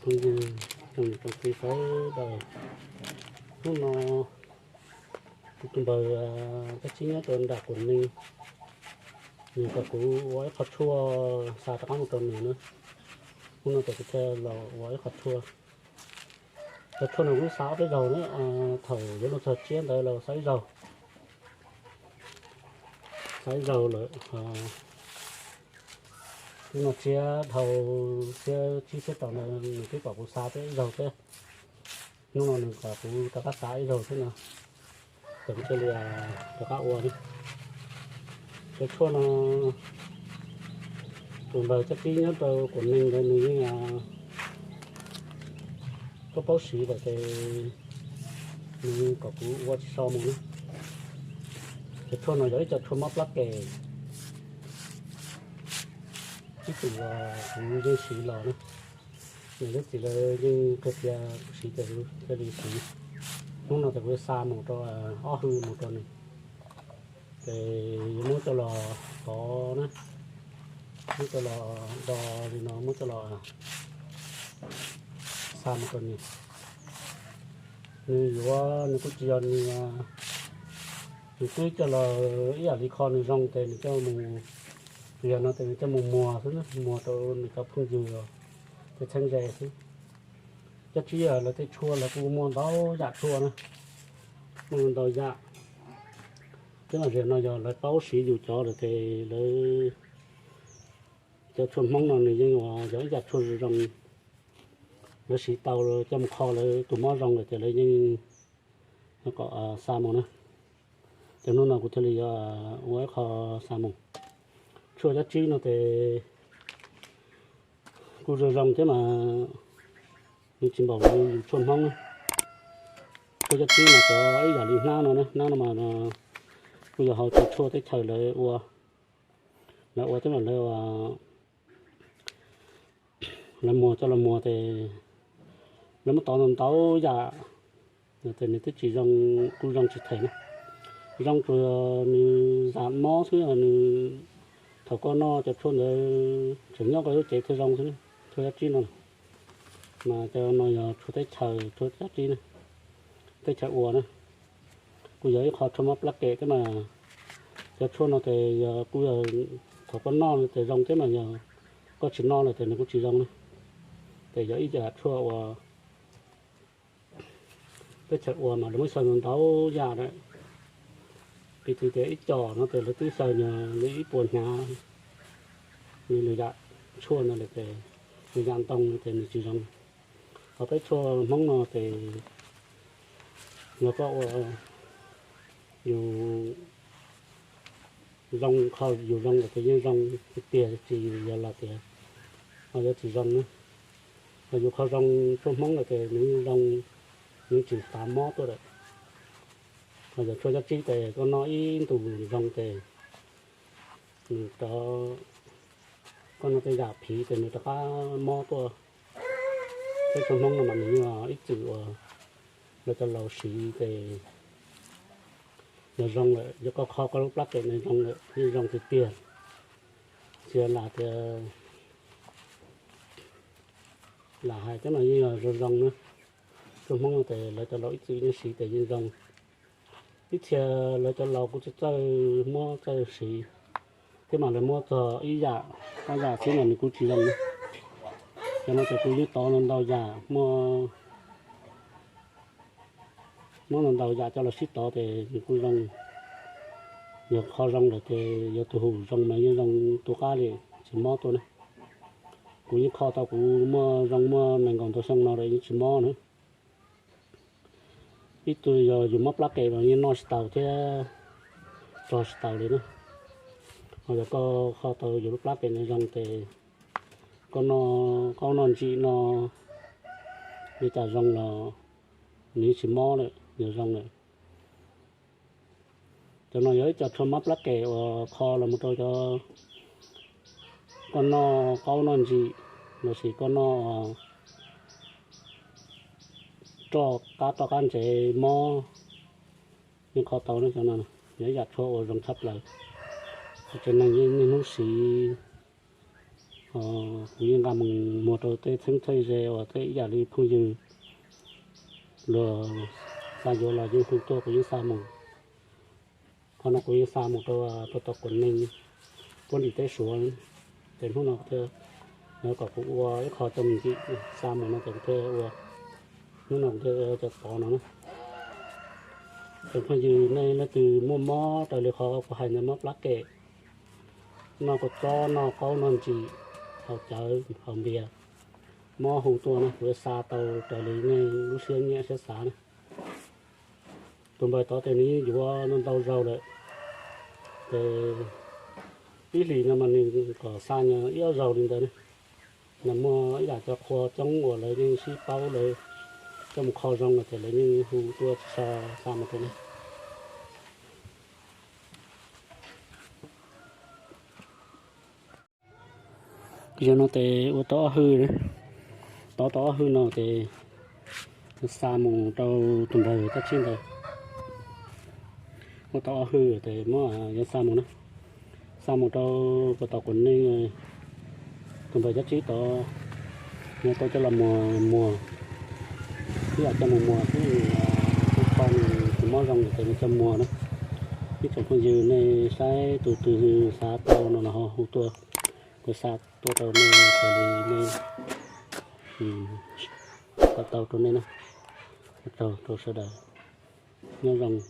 Phooj ywg tsoom niam tsoom txiv sawv daws, hnub no kuv tus npawg Cab Tsib nyob rau nram Quam Nees, nws kom kuv ua ib qho tshuaj xa rov qab mus rau nws na. Hnub no ces kuv thiaj los ua ib qho tshuaj. Cov tshuaj no kuv xa ob peb zaug na, thaum yuav luag txog tsiab ntawd los xa ib zaug, xa ib zaug lawm. Hnub no tsiab dhau, tsiab tsib tsiab rau ntawd nws twb pom kuv xa thiab ib zaug thiab. Hnub no nws kom kuv rov qab xa ib zaug thiab no, ces kuv thiaj li rov qab ua. Cov tshuaj no tus npawg Cab Tsib nyob rau Quam Nees ntawd nws yeej paub paub siv lawm ces nws kom kuv ua tsis so mus na. Cov tshuaj no yog ib co tshuaj mob plab kem, ib txwm los kuv yeej siv los na. Niam thiab txiv lawv yeej qhia tias kuv siv ces kuv thiaj li siv. Hnub no ces kuv xa mus rau ob hwj mus rau nws, ces yuav muab coj los tov na, muab coj los do li no muab coj los xa mus rau nws. Nws yuav, nws kuj tsis yog nws, nws twb coj los ib yam li kho nws zoo ces nws coj mus, yog no ces nws coj mus muag xwb, muag rau nws cov phooj ywg los tej txheeb ze xwb. Cab Tsib lawv tej tshuaj lawv kuj muaj ntau yam tshuaj na, muaj ntau yam. Twb mas zaum no yog lawv paub siv yus cov lawm ces lawv, cov tshuaj Hmoob no nws yeej yog ib yam tshuaj zoo, lawv siv tau coj mus kho lawv tus mob zoo lawm ces lawv yeej kom xa mus na. Ces hnub no kuv thiaj li yuav ua ib qho xa mus. Tshuaj Cab Tsib no ces kuj zoo zoo thiab mas nws tsis npaum li yus tshuaj Hmoob na. Tshuaj Cab Tsib mas cov ib yam li hnab no, hnab no mas kuj yog hauv tshuaj teb chaws lawv ua, lawv ua thiab mas lawv, lawv muag coj los muag ces lawv muab tov ntau ntau yam, ces nws twb tsis zoo, kuj zoo tsis them na. Zoo tsuas nws zam mob xwb, nws thaum koj noj cov tshuaj ntawd tseem nyob koj lub cev thiaj zoo xwb. Tshuaj Cab Tsib no mas cov no yog tshuaj teb chaws, tshuaj Cab Tsib na, teb chaws ua na. Kuj yog ib qho tshuaj mob plab kem thiab mas cov tshuaj no ces yog kuj yog thaum koj noj no ces zoo thiab mas yog koj tsis noj lawm ces nws kuj tsis zoo na. Ces yog ib yam tshuaj uas teb chaws ua mas lawv muab xyaw ntau ntau yam lawm. Piv txwv tias ib co no ces lawv twb xyaw li ib puas hnyav li lwm yam tshuaj no lawm ces lwm yam ntoo no ces nws tsis zoo. Ho peb tshuaj Hmoob no ces yog koj ua yus zoo, kho yus zoo lawm ces yeej zoo tiag tiag, tsis yog los tias ho yuav tsis zoo na. Ho yus kho zoo tshuaj Hmoob lawm ces nws yeej zoo, nws tsis xav mob tuaj lawm. Ho yog tshuaj Cab Tsib ces koj noj ib ntus zoo ces nws rov, koj noj tej yam phiv ces nws rov qab mob tuaj. Peb tshuaj Hmoob no mas nws yog ib txwm uas lawv cov laus siv ces yog zoo lawm, yog koj kho koj lub plab kem nws zoo lawm yeej zoo tiag tiag. Tsis yog lam tias, lam hais cov no yeej yog zoo zoo na. Tshuaj Hmoob no ces lawv cov laus ib txwm yeej siv ces yeej zoo. Ib txhia lawv cov laus kuj txawj, txawj muab txawj siv thiab mas lawv muab txog ib yam, ob yam xwb mas nws kuj tsis zoo na. Cov no ces kuj yeej tov ntau ntau yam, muab ntau ntau yam coj los sib tov ces nws kuj zoo. Yog kho zoo lawm ces yog tus hum zoo mas yeej zoo tu qab li, tsis mob tuaj na. Kuv yeej kho tau kuv muaj zoo muaj nees nkaum ntau xyoo no lawm yeej tsis mob na. Ib tug yog yus mob plab kem los yeej noj tsis tau thiab, tso tsis tau li na. Ho yog koj kho tau yus lub plab kem nws zoo ces koj noj qaub noj ntsim no li cas zoo los nws yeej tsis mob lawm, yog zoo lawm. Cov no yog ib co tshuaj mob plab kem uas kho los mus rau cov, koj noj qaub noj ntsim lossis koj noj roj qab roj qab ntsev mob, yeej kho tau na. Cov no yog ib yam tshuaj uas zoo tshaj plaws, tsev neeg yeej niaj hnub siv, Kuv yeej nqa mus muag rau tej txheeb txhej ze uas tej ib yam li phooj ywg luag xa yuav los yeej hu tuaj kuv yeej xa mus. Qhov no kuv yeej xa mus rau, rau tom Quav Neeg, puab nrim teb Suav. Ces hnub no kuv thiaj, kom kuv ua ib qho coj mus ncim, xa mus no ces kuv thiaj ua, hnub no kuv thiaj cov pov no na. Tsoom phooj ywg nej leej twg muaj mob raws li qhov kuv hais ntawd, mob plab kem, noj kua txob noj qaub noj ntsim, haus cawv haus npias, mob hu tuaj na, kuv xa tau raws li nej lub siab nyiam siab xav na. Tus npawg tod ces nws yeej yuav ntau zaus lawm, ces ib hlis no mas nws kom xa nyob ib ob zaus li ntawd na. Nws muaj ib yam cov qhua coob uas lawv yeej sib paub lawv coj mus kho zoo lawm ces lawv yeej hu tuaj tsis tso xa mus rau na. Zaum no ces ua tau ob hwj, tov tau ob hwj no ces xa mus rau tus npawg Cab Tsib ntawd. Ua tau ob hwj ces muab yuav xa mus na, xa mus rau puag tom Quav Neeg, tus npawg Cab Tsib tod, nws tau coj los muag, muag ib yam coj mus muag xwb, tus kho nws tsis mob zoo ces nws coj muag na. Ib tsoom phooj ywg nej saib tus twg xav tau no los ho hu tuaj, kuv xa tuaj rau nej raws li nej xav tau rau nej na. Ua tsaug rau sawv daws, nyob zoo.